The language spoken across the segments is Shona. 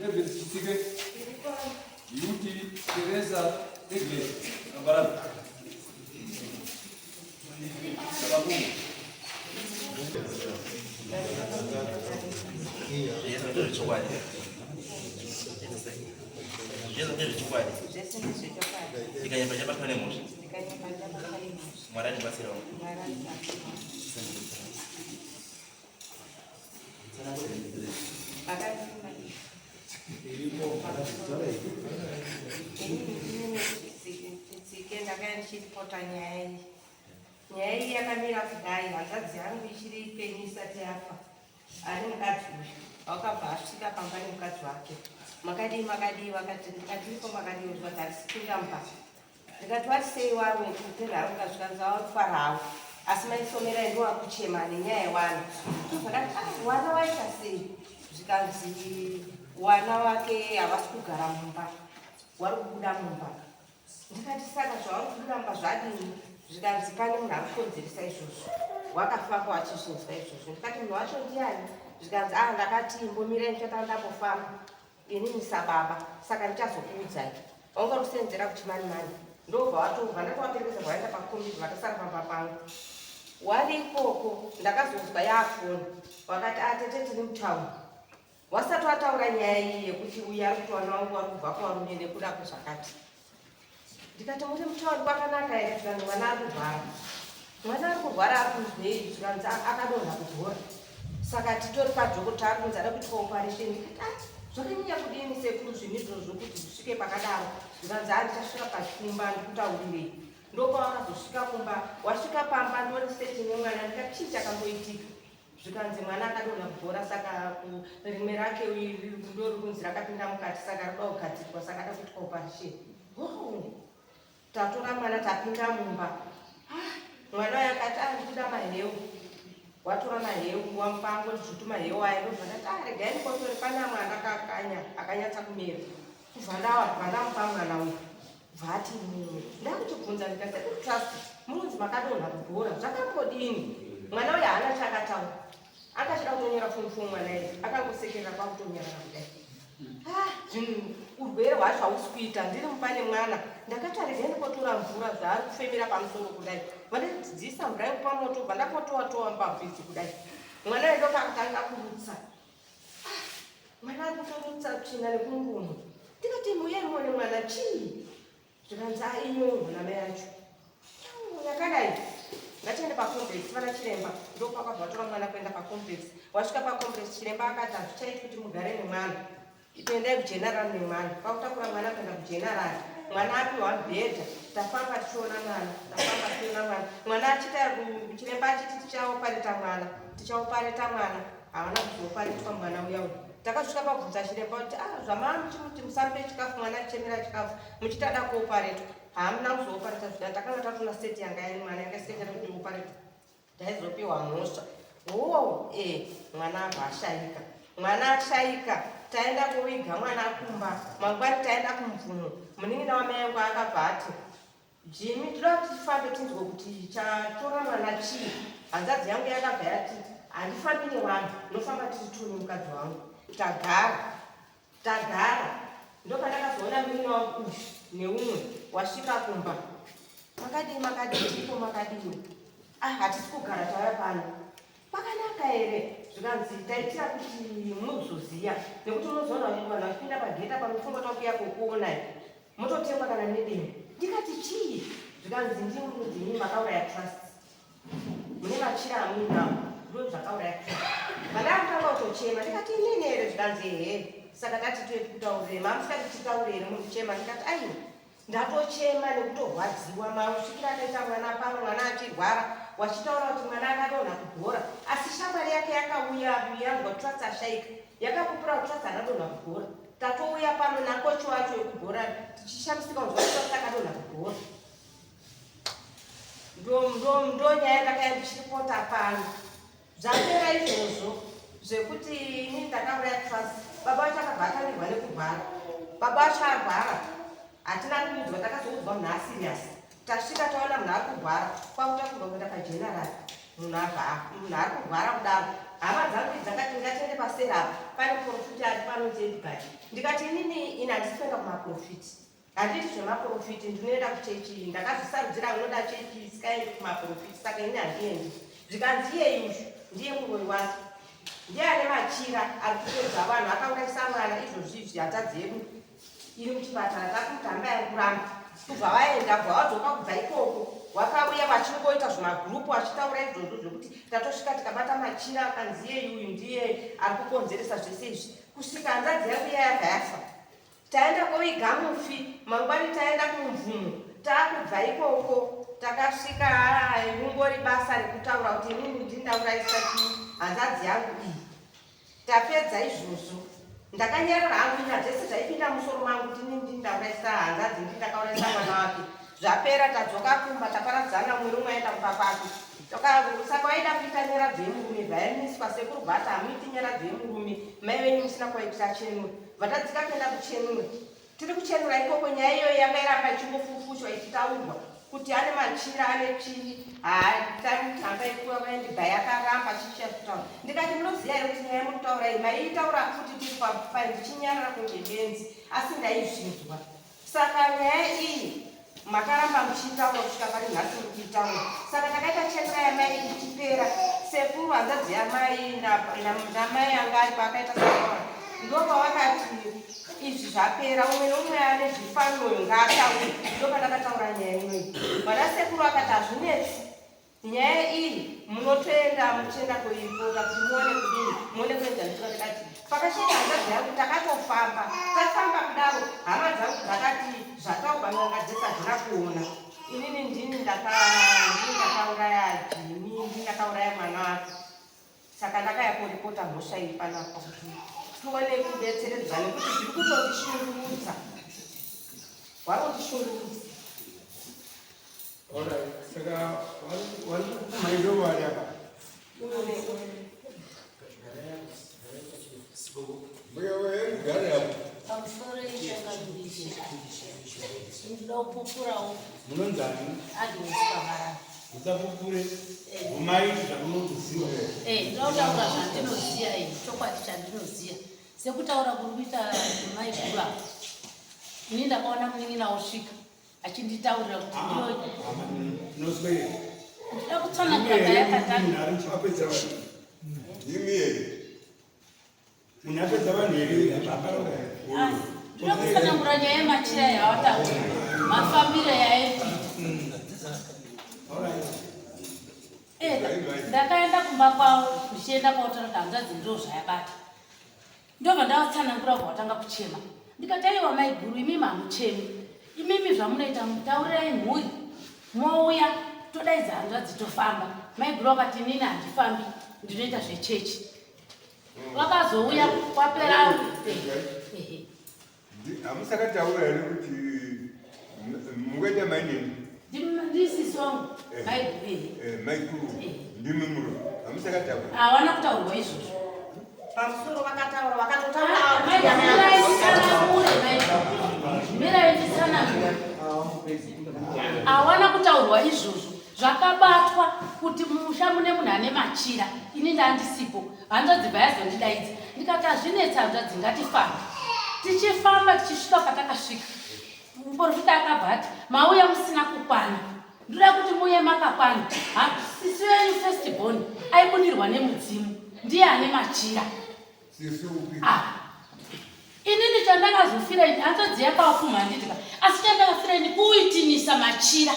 Evans Chitsike, Beauty Teresa Agnes Kambarami. Sakakungu. Zvese ndezvechokwadi. Zvese ndezvechokwadi. Ndikanyemba chabatwa nemhosva. Ndikanyemba chabatwa nemhosva. Mwari andibatsirawo. Mwari andibatsirawo. Chitsike ndakanga ndichiripota nyaya iyi. Nyaya iyi yakamira kudai, hanzvadzi yangu ichiri ipenyu isati yafa. Ari mukadzi uyu wakabva asvika pamba nemukadzi wake. Makadii makadii vakati ndikatiripo makadii zvikanzi hatisi kuita mumba. Ndikati wati sei warume kutenda hari zvikanzi vautwara havo. Asi maisomerai ndowakuchema nenyaya yewana. Ndobva ah wana waita sei? Zvikanzi wana wake havasi kugara mumba. Wari kubuda mumba. Ndikati saka zvauri kuramba zvadini? Zvikanzi pane munhu ari kukonzeresa izvozvo. Wakafamba wachizvinzwa izvozvo. Ndikati munhu wacho ndiani? Zvikanzi ah ndakati imbomirai ndichatanga ndambofamba inini sababa saka ndichazokuudzai. Wanga uri kuchimani mani. Ndobva watobva ndatovaperekedza vaenda pakombi vatasara pamba pangu. Wari ikoko ndakazonzwa yaafoni wakati atete ah, tiri mutauni Wasati wataura nyaya iyi yekuti uyu ari kuti wana wangu wari kubva kuvarume nekuda kwezvakati. Ndikati muri mutauri kwakanaka here zvikanzi mwana ari kurwara. Mwana ari kurwara ari kunzwei zvikanzi akadonha kubhora. Saka titori padhokota ari kunzi ada kuitwa operation. Ndikati ah zvakanyanya kudini sekuru zvinhu izvozvo kuti zvisvike pakadaro. Zvikanzi ah ndichasvika pachikumba ndikutaurirei. Ndopawakazosvika kumba wasvika pamba ndori seti nemwana ndikati chii chakamboitika. Zvikanzi mwana akadonha kubhora saka rimwe rake ndorikunzi rakapinda mukati saka rinoda kugadzirwa saka ada kuitwa operation. Wow. Tatora mwana tapinda mumba. Ah, mwana uyo akati ah, ndikuda maheu. Watora maheu wamupa angoti zvutu maheu aya ndobva ndati ah, regai ndikotore pane amwe andakakanya akanyatsa kumera. Kubva ndawa vandamupa mwana uyu. Vati mumwe ndakutobvunza ndikati sekuru Trust murunzi makadonha kubhora zvakambodini mwana uyu haana chaakataura akachida kutonyora fomu fomu mwana iye akangosekerera kwakutonyarara kudai ah, zvinhu urwere hwacho hausi kuita ndiri mupane mwana ndakati aregai ndikotora mvura zvaari kufemera pamusoro kudai vandidzidzisa mvura yekupa moto bva ndakotowa towa mbabvu idzi kudai mwana uyu ndopaakatanga kurutsa Ah, mwana ari kutorutsa tsvina nekumurumo ndikati muyai muone mwana chii zvikanzi a inyongo namai acho yakadai ngatiende pacomplex vana chiremba ndopakabva vatora mwana kuenda pacomplex wasvika pacomplex chiremba akati hazvichaiti kuti mugare nemwana itoendai kugeneral nemwana kwakutakura mwana kuenda kugeneral mwana apiwa mubhedha tafamba tichiona mwana tafamba tichiona mwana mwana achita chiremba achiti tichaopareta mwana tichaopareta mwana Havana kuzoparitwa mwana uya uyu. Takasvika pabvunza chiremba kuti ah zvamaa muchimuti musamupe chikafu mwana achichemera chikafu muchiti ada kuoparetwa. Hamuna kuzoopareta zvida takanga tatona state yanga yaine mwana yanga isingachada kuti ioparetwa. Taizopiwa mhosva. Hoo eh mwana abva ashaika. Mwana ashaika taenda koviga mwana kumba mangwani taenda kumvumo munin'ina wamai yangu akabva ati Jimmy, toda kuti tifambe tinzwe kuti chatora mwana chii. Hanzvadzi yangu yakabva yati handifambi nevanhu, ndinofamba tiri two nemukadzi wangu. Tagara tagara, ndopandakazoona murume wangu uyu neumwe wasvika kumba. Makadii makadii, tiripo makadii. Ah, hatisi kugara tauya pano. Pakanaka here? Zvikanzi taitira kuti muzoziya nekuti unozoona vanhu vachipinda pageta panofunga takuya kukuonai. Mototengwa kana nedemo. Ndikati chii? Zvikanzi ndimi kunzi imi makauraya Trust. Mune machira amuinawo ndo zvakauraya Trust. Vandakutanga kutochema ndikati inini here? Zvikanzi ehe. Saka tati tuye tikutaurire. Mamusikati titaure here muri kuchema? Ndikati aiwa. Ndatochema nekutorwadziwa mausvikira akaita mwana pano mwana achirwara wachitaura kuti mwana akadonha kubhora asi shamwari yake yakauya yanzwa Trust ashaika yakapupura kuti Trust akadonha kubhora Tatouya pano nakochi wacho wekubhora tichishamisika kunzwa kuti takadonha kubhora. Ndo nyaya ndakaya ndichiripota pano. Zvapera izvozvo zvekuti ini ndakauraya Trust, baba vacho akabva atangirwa nekurwara. Baba vacho arwara hatina kuudzwa, takazoudzwa munhu aserious. Tasvika taona munhu ari kurwara, kwakutakurwa kuenda pageneral munhu abva munhu ari kurwara kudaro. Hama dzangu dzakati ngatiende paseri apa, pane muprofiti ari panonzi Edgar. Ndikati inini ini handisi kuenda kumaprofiti. Handiiti zvemaprofiti, ndinoenda kuchechi iyi. Ndakazvisarudzira unoda chechi isikaendi kumaprofiti, saka ini handiendi. Zvikanzi iyeyu uyu ndiye muroyi wake. Ndiye ane machira ari kupedza vanhu, akaurayisa mwana izvozvi izvi hanzvadzi yedu iri muchipatara takuti hamba yari kuramba kubva vaenda kubva vadzoka kubva ikoko wakauya vachingoita zvimagurupu vachitaura izvozvo zvekuti tatosvika tikabata machira akanzi iyeyu uyu ndiye ari kukonzeresa zvese izvi kusvika hanzvadzi yangu iya yabva yafa taenda koviga mufi mangwani taenda kumvumo takubva ikoko takasvika ringori basa rekutaura kuti inini ndindaurayisa chii hanzvadzi yangu iyi Tapedza izvozvo ndakanyarara hangu ina zvese zvaipinda musoro mangu kuti ini ndini ndauraisa hanzvadzi ndini ndakauraisa mwana wake. Zvapera tadzoka kumba taparadzana umwe nomwe aenda kumba kwake. Saka waida kuita nyaradzo yemurume bvayamiswa sekuru bvati hamuiti nyaradzo yemurume mai venyu musina kuvaitira chenura. Bvatadzika kuenda kuchenura. Tiri kuchenura ikoko nyaya iyoyo yanga iramba ichingofufushwa ichitaurwa kuti ane machira ane chii haatamba ikuva vaendibva yakaramba chichiya kutaura ndikati munoziva here kuti nyaya mukutaura iyi maiitaura futi tiri papai ndichinyarara kunge benzi asi ndaizvinzwa saka nyaya iyi makaramba muchiitaura kusvika pari nhasi muri kuitaura saka takaita chenura yamai ichipera sekuru hanzvadzi yamai namai anga ari paakaita sakaura ndopavakati izvi zvapera umwe neumwe ane zvifanoyo ngaataure ndopandakataura nyaya inoyi vana sekuru akati hazvinetsi Nyaya iyi munotoenda muchienda kuiripota kuti muone kudini muone kuenzaniswa ndikati pakasheka hanzvadzi yangu takatofamba tafamba kudaro hama dzangu dzakati zvataurwa n'anga dzese hadzina kuona inini ndini ndakauraya jimi ndini ndakauraya mwana wake saka ndakaya koripota mhosva iyi panapa kuti tione kubetseredzwa nekuti zviri kutondishungurudza warondishungurudza Saka vari kupumha ndo vari apa. Mbuya wewe gare apo. Pamusoro yechangamire. Ndinoda kupupurawo. Munonzani? Agnes Pamarara. Musapupure. Bvumai zvamunoziva. Eh, ndinotaura zvandinoziva ini, chokwadi chandinoziva. Sekutaura kuri kuita mai guru apa. Ini ndakaona munin'ina osvika. achinditaurira kuti ndiyo ndida kutsanangura payakatanga apedza vanhu munhu apedza vanhu here ndida kutsanangura nyaya yemachira yawataura mafambiro yaaiita eh, ndakaenda kumba kwavo ndichienda kwautaura kuti hanzvadzi ndo zvayabata Ndobva ndavatsanangura kubva vatanga kuchema. Ndikati aiwa maiguru imimi hamuchemi. Imimi zvamunoita taurirai mhuri mouya todaidza hanzvadzi tofamba. Maiguru vakati inini handifambi ndinoita zvechechi. Vakazouya kwapera ehe. Hamusakataura here kuti mungaita mainini? Ndisisi wangu maiguru ehe. Eh, maiguru ndimi murume. Hamusakataura. Hawana kutaurwa izvozvo. Pamusoro vakataura vakatotaura. Mirai nditsanangure. Hawana kutaurwa izvozvo. Zvakabatwa kuti mumusha mune munhu ane machira. Ini ndandisipo. Hanzvadzi bva yazondidaidza. Ndikati hazvinetsi hanzvadzi ngatifambe. Tichifamba tichisvika patakasvika. Muporofita akabva ati mauya musina kukwana. Ndoda kuti muuye makakwana. Sisi wenyu first born aibudirwa nemudzimu. Ndiye ane machira. Sisi upi? Ah. Inini chandakazofira ini hanzvadzi yakawapfuma handiti ka. Asi chandakafira ini kuitinisa machira.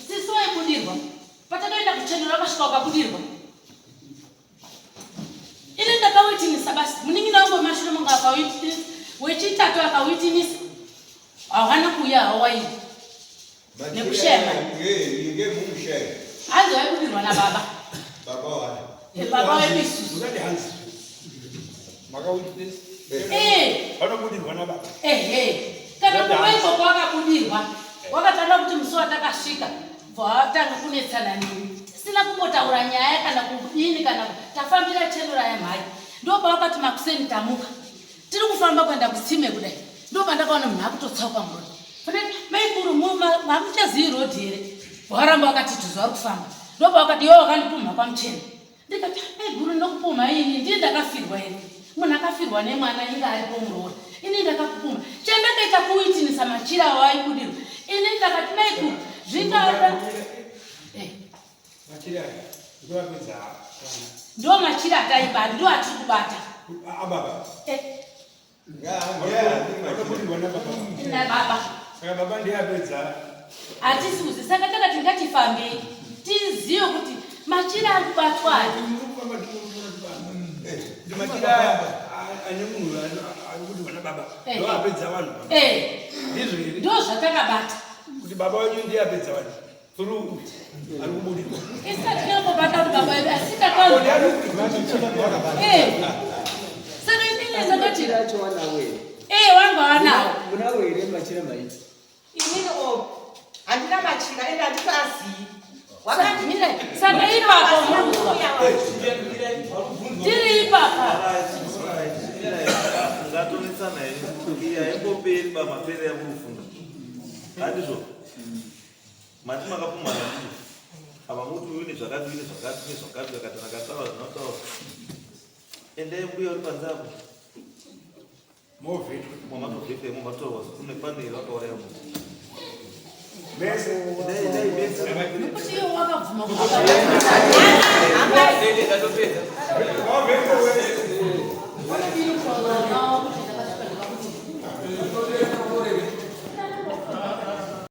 Sisi waibudirwa. Patakaenda kuchenura vakasvika vakabudirwa. Ini ndakawitinisa basi. Munin'ina wangu wemashure mangu akawitinisa. Wechitatu akawitinisa. Hawana kuuya hawaii. Nekushaya mari. Hanzi waibudirwa nababa. Baba wani. Eh, baba wedu isusu. Musati hanzi. Makawitness. Eh. Vanobudirwa nababa. Ehe. Kana kumba ikoko wakabudirwa. Wakatanga kuti musi watakasvika bvatanga kunetsana neni. Tisina kumbotaura nyaya kana kudini kana tafambira chenura yamhai. Ndopawakati makuseni tamuka. Tiri kufamba kuenda kutsime kudai. Ndopandakaona munhu akutotsauka muroad. Maikuru hamuchazivi road here? Waramba wakati tuzu vari kufamba. Ndopawakati iwe wakandipumha kwamuchena. Ndikati, maiguru ndinokupumha ini, ndini ndakafirwa here? Munhu akafirwa nemwana inga aripo muroora. Ini ndakakupumha. Chandakaita kuwitinisa machira awo aibudirwa. Ini ndakati maiguru zvingada. Eh. Machira aya ndoapedza vana. Ndo machira ataiba, ndo atiri kubata. Ababa. Eh. Wakabudirwa nababa. Nababa. Saka baba ndiye apedza. Hatisi kuzi saka takati ngatifambei tizive kuti machira ari kubatwa aya. Machira aya ane munhu ari kubudirwa nababa. Ndo apedza vanhu. Eh. Ndizvo here? Ndo zvatakabata. Kuti baba wenyu ndiye apedza vanhu. Through ari kubudirwa. Isu hatinambobata kuti baba vedu asi takanzwa. Eh. Saka inini ndakati Machira acho wanawo here? Eh, wanga wanawo. Munawo here machira maiti? Inini o handina machira ende handitoazii. Saka ipapo murikuzwa. Tiri ipapa. Ngatonetsana here iyi haimboperi pamapere yamurufunga handizvo mati makapumhana ndizvo apa muti uyu nezvakati uyu nezvakati nezvakati akati akataura zvinotaura endai mbuya uri panze apo Movhetwa. mwamatovhetwa imo matorwa kune pane here vakauraya munhu Mese. endai endai mese Nekuti iwo wakabvuma kuti Movhetwa.